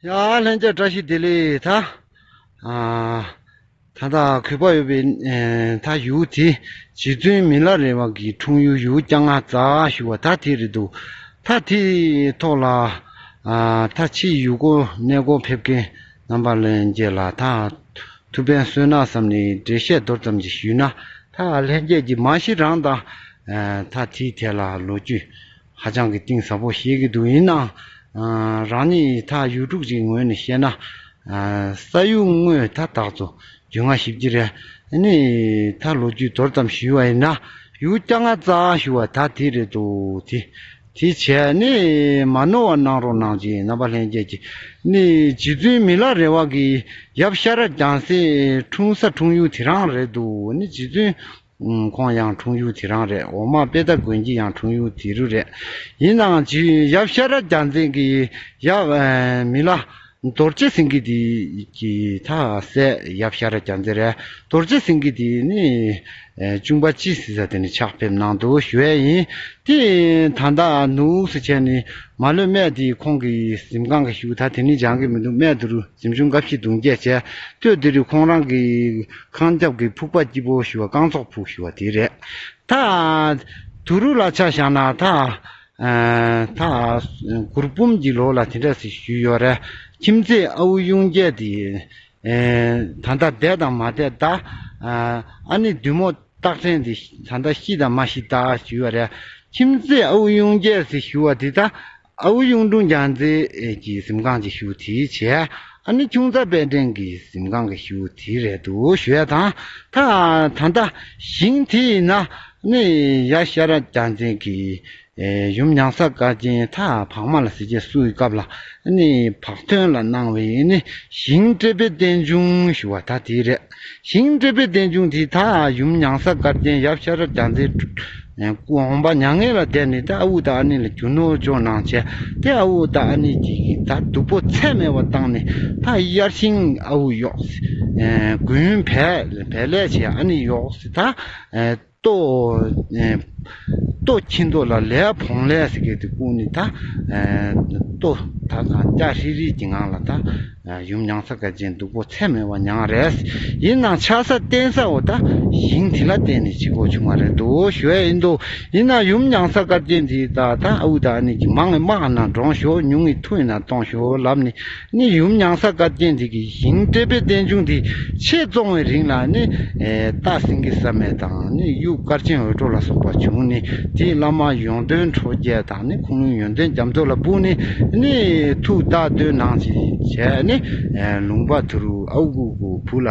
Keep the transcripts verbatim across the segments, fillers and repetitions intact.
ཡ་ལྷན་རྒྱས་བཀྲ་ཤིས་བདེ་ལེགས། ད་ཨ་ད་ད་གུས་པ་ཡོད་པའི་ཨེ་ད་ཡུལ་དེ་རྗེ་བཙུན་མི་ལ་རས་པ་གི་འཁྲུངས་ཡུལ་ཡུལ་སྐྱ་ང་རྩ་ཞུ་བ་ད་དེ་རེད་འདུག་ད་དེའི་ཐོག་ལ་ཨ་ད་ཕྱིའི་ཡུལ་སྐོར་གནས་སྐོར་ཕེབས་མཁན་རྣམ་པ་ལྷན་རྒྱས་ལ་ད་ཐུགས་ཕན་གསོས་ན་བསམ་ནས་འགྲེལ་བཤད་མདོར་ཙམ་ཅིག་ཞུས་ན། ད་ལྷན་རྒྱས་ཀྱིས་མ་གཞི་རང་དང་ཨ་ད་དེའི་ཐད་ལ་ལོ་རྒྱུས་ཧ་ཅང་གི་གཏིང་ཟབ་པོ་ཤེས་ཀྱི་འདུག་ཡིན་ནའང་ཨ་རང་ཉིད་ད་ཡུལ་གྲུ་ཅིག་ངོས་ནས་བཤད་ན་ཨ་ས་ཡུལ་དངོས་ད་དག་ཚོ་རྒྱུས་མངའ་ཞིབ་ཀྱི་རེད། ཨ་ནི་ད་ལོ་རྒྱུས་མདོར་ཙམ་ཞུས་པ་ཡིན་ན་ཡུལ་སྐྱ་ང་རྩ་ཞུ་བ་ད་དེ་རེད་འདུག་དེ་དེ་བྱས་ནི་མ་ནོར་བ་གནང་རོགས་གནང་ཅིག་རྣམ་པ་ལྷན་རྒྱས་ཀྱིས་ནི་རྗེ་བཙུན་མི་ལ་རས་པ་གི་ཡབ་ཤ་ར་རྒྱལ་མཚན་འཁྲུངས་ས་འཁྲུངས་ཡུལ་དེ་རང་རེད་འདུག་ནི་རྗེ་བཙུན་ཁོང་ཡང་འཁྲུངས་ཡུལ་དེ་རང་རེད། འོག་མ་དཔལ་ལྡན་དགོན་གྱི་ཡང་འཁྲུངས་ཡུལ་དེ་རུ་རེད། ཡིན་ནའང་ཇི་ཡབ་ཤ་ར་རྒྱལ་མཚན་གྱི་ཡབ་ཨ་མི་ལ་རྡོ་རྗེ་སེང་གེ་དེ་གི་ད་སྲས་ཡབ་ཤ་ར་རྒྱལ་མཚན་རེད། རྡོ་རྗེ་སེང་གེ་དེ་ནི་ཨ་གཅུང་པ་སྤྱི་ཟེར་ས་དེ་ནི་ཕྱག་ཕེབས་གནང་འདུག་ཞུ་ཡས་ཡིན། དེ་ད་ལྟ་ནུག་སེ་བྱས་ནི་མ་ལོས་སྨད་དེ་ཁོང་གི་གཟིམ་ཁང་གི་ཤུལ་ད་དེ་ནི་སྦྱང་གི་མི་འདུག་སྨད་དུ་རུ་གཟིམ་ཆུང་འགའ་ཞིག་བརྡུངས་རྒྱས་བྱས། སྟོད་དེ་རུ་ཁོང་རང་གི་ཁང་རྒྱབ་ཀྱི་ཕུག་པ་སྐྱིད་པོ་ཞུ་བ་རྐང་ཚོགས་ཕུག་ཞུ་བ་དེ་རེད། ད་དུ་རུ་ལ་ཆ་བཞག་ན་ད་ཨ་ད་གུར་འབུམ་གྱི་ལོ་ལ་དེ་འདྲ་ཞིག་ཞུས་ཡོད་རེད། ཁྱིམ་མཚེས་ཨའུ་གཡུང་རྒྱལ་དེ་ཨ་ད་ལྟ་བསྡད་དང་མ་བསྡད་ད་ཨ་ནི་བདུད་མོ་སྟག་ཕྲན་དེ་ད་ལྟ་ཤི་དང་མ་ཤི་ད་ཞུས་ཡོད་རེད། ཁྱིམ་མཚེས་ཨའུ་གཡུང་རྒྱལ་ཟེར་ཞུ་བ་དེ་ད་ཨའུ་གཡུང་དྲུང་རྒྱལ་མཚན་གྱི་གཟིམ་ཁང་གི་ཤུལ་དེ་བྱས། ཨ་ནི་ཁྱུང་རྩ་དཔལ་ལྡན་གྱི་གཟིམ་ཁང་གི་ཤུལ་དེ་རེད་འདུག་ཞུ་ཡ་དང་། ད་ད་ལྟ་ཞིང་དེ་ཡིན་ན་ནི་ཡབ་ཤ་ར་རྒྱལ་མཚན་གྱི་ཨེ་ཡུམ་མྱང་ས་དཀར་ཆེན་ད་བག་མ་ལ་ཟེར་བྱས་བསུ་ཡི་སྐབས་ལ་ནི་བག་ཐོན་ལ་གནང་བའི་ནི་ཞིང་ཏྲེ་པེ་བསྟན་འབྱུང་ཞུ་བ་ད་དེ་རེད། ཞིང་ཏྲེ་པེ་བསྟན་འབྱུང་དེ་ད་ཡུམ་མྱང་ས་དཀར་ཆེན་ཡབ་ཤ་ར་རྒྱལ་མཚན་སྐུ་འོང་པ་མྱ་ངན་ལ་བསྡད་ནས་ད་ཨ་ཁུ་དང་ཨ་ནེ་ལ་རྒྱུ་ནོར་བཅོལ་གནང་བྱས། དེ་ཨ་ཁུ་དང་ཨ་ནེ་གཉིས་ཀྱིས་ད་སྡུག་པོ་ཚད་མེད་པ་བཏང་ནས་ད་དབྱར་ཞིང་ཨ་ཁུ་གཡོགས། དགུན་བལ་བལ་ལས་བྱས་ཨ་ནེ་གཡོགས་ད། ལྟོ། ལྟོ་ཁྱིན་ཐོག་ལ་ལས་བོང་ལས་ཟེར་གི་དེ་བསྐུར་ནས་ད། ལྟོ་ད་གང་སྐྱ་ཧྲིལ་ཧྲིལ་གྱི་ངང་ལ་ད། ཡུམ་མྱང་ས་དཀར་ཆེན་སྡུག་པོ་ཚད་མེད་པ་མྱངས་རེད། ཡིན་ནའང་ཆགས་ས་བརྟེན་ས་འོ་ད་ཞིང་དེ་ལ་བརྟེན་ནས་བྱེད་དགོས་བྱུང་བ་རེད་འདུག་ཞུ་ཡས་ཡིན་འདུག་ཡིན་ན་ཡུམ་མྱང་ས་དཀར་ཆེན་དེ་ད་ད་ཨ་ཁུ་དང་ཨ་ནེ་གྱིས་མང་ངེ་དམག་ན་འདྲོངས་ཤོག་ཉུང་ངེ་མཐུ་ཡིན་ན་གཏོང་ཤོག་ལབ་ནས་ནི་ཡུམ་མྱང་ས་དཀར་ཆེན་དེ་གི་ཞིང་ཏྲེ་པེ་བསྟན་འབྱུང་དེ་ཆེད་བཙོང་བའི་རིང་ལ་ནི་རྟ་སེང་གེ་བསམ་མེད་དང་ནི་གཡུ་དཀར་ཆེན་འོད་འཕྲོ་ལ་སོགས་པ་བྱུང་ནས་དེའི་བླ་མ་ཡོན་ཏན་ཁྲོ་རྒྱལ་དང་ནི་ཁུངས་ལུང་ཡོན་ཏན་རྒྱ་མཚོ་ལ་སྤུངས་ནས་ནི་ཐུགས་བདག་འདོན་གནང་ཞིང་བྱས་ནི་ལུང་པ་དུ་རུ་ཨ་ཁུ་གུ་བུ་ལ་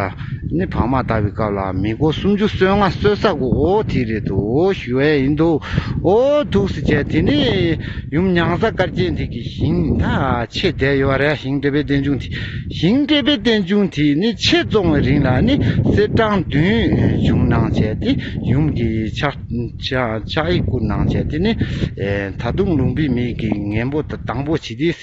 ནི་བག་མ་བཏབ་པའི་སྐབས་ལ་མི་མགོ་སུམ་ཅུ་སོ་ལྔ་གསོད་ས་གོ་འོ་དེ་རེད་དོ་ཞུ་བས་ཡིན་དོ། འོ་ཐུགས་སུ་ཆེ་དེ་ནི་ཡུམ་མྱང་ས་དཀར་ཆེན་དེ་གི་ཞིང་ད་ཆེ་བསྡད་ཡོད་རེད། ཞིང་ཏྲེ་པེ་བསྟན་འབྱུང་དེ་ཞིང་ཏྲེ་པེ་བསྟན་འབྱུང་དེ་ནི་ཆེད་བཙོང་བའི་རིང་ལ་ནི་གསེར་སྲང་བདུན་བྱུང་གནང་བྱས་ཏེ་ཡུམ་གྱི་ཕྱག་ཕྱག་ཕྱག་ཡིག་བསྐུར་གནང་བྱས་ཏེ་ནི་ད་དུང་ལུང་པའི་མི་གི་ངན་པོ་དང་དང་པོ་བྱེད་དེ།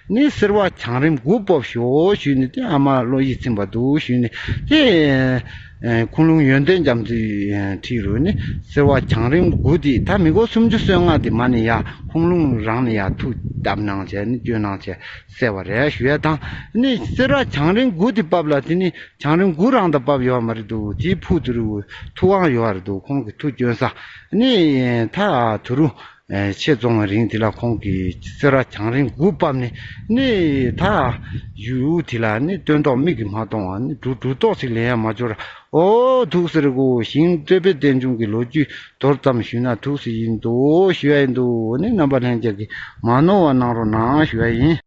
ནི་སེར་བ་བྱང་རིམ་དགུ་སྤོབས་ཤོག་ཞུས་ནས་དེ་ཨ་མ་བློ་ཡིད་ཚིམ་པ་འདུག་ཞུས་ནས་དེ་ཁུངས་ལུང་ཡོན་ཏན་རྒྱ་མཚོའི་ཁྲིད་རུ་ནི་སེར་བ་བྱང་རིམ་དགུ་དེ་ད་མི་མགོ་སུམ་ཅུ་སོ་ལྔ་དེ་མ་ནི་ཡ་ཁུངས་ལུང་རང་ནི་ཡ་ཐུགས་བཏབ་གནང་བྱས་ནི་བསྐྱོན་གནང་བྱས་བསད་པ་རེད་ཞུ་ཡ་དང་ནི་སེར་བ་བྱང་རིམ་དགུ་དེ་བབས་ལ་དེ་ནི་བྱང་རིམ་དགུ་རང་དང་བབས་ཡོད་མ་རེད་འདུག་དེའི་ཕུ་དུ་རུ་ཐུབ་དབང་ཡོད་རེད་འདུག་ཁོང་གི་ཐུགས་བསྐྱོན་ས་ནི་ད་དུ་རུ། ཆེད་བཙོང་བའི་རིང་དེ་ལ་ཁོང་གིས་སེར་བ་བྱང་རིམ་དགུ་བབས་ནས་ནི་ད་ཡུལ་དེ་ལ་ནི་སྟོན་ཐོག་མིག་གིས་མ་མཐོང་བ་ནི་འབྲུ་འབྲུ་ཏོག་ཅིག་ལེན་ཡ་མ་འབྱོར། ཨོ་ཐུགས་སེར་གོ་ཞིང་ཏྲེ་པེ་བསྟན་འབྱུང་གི་ལོ་རྒྱུས་མདོར་ཙམ་ཞུས་ན་ཐུགས་སེ་ཡིན་འདུག་ཞུ་ཡ་ཡིན་འདུག་ནི་རྣམ་པ་ལྷན་རྒྱས་ཀྱིས་མ་ནོར་བ་གནང་རོགས་གནང་ཞུ་ཡ་ཡིན།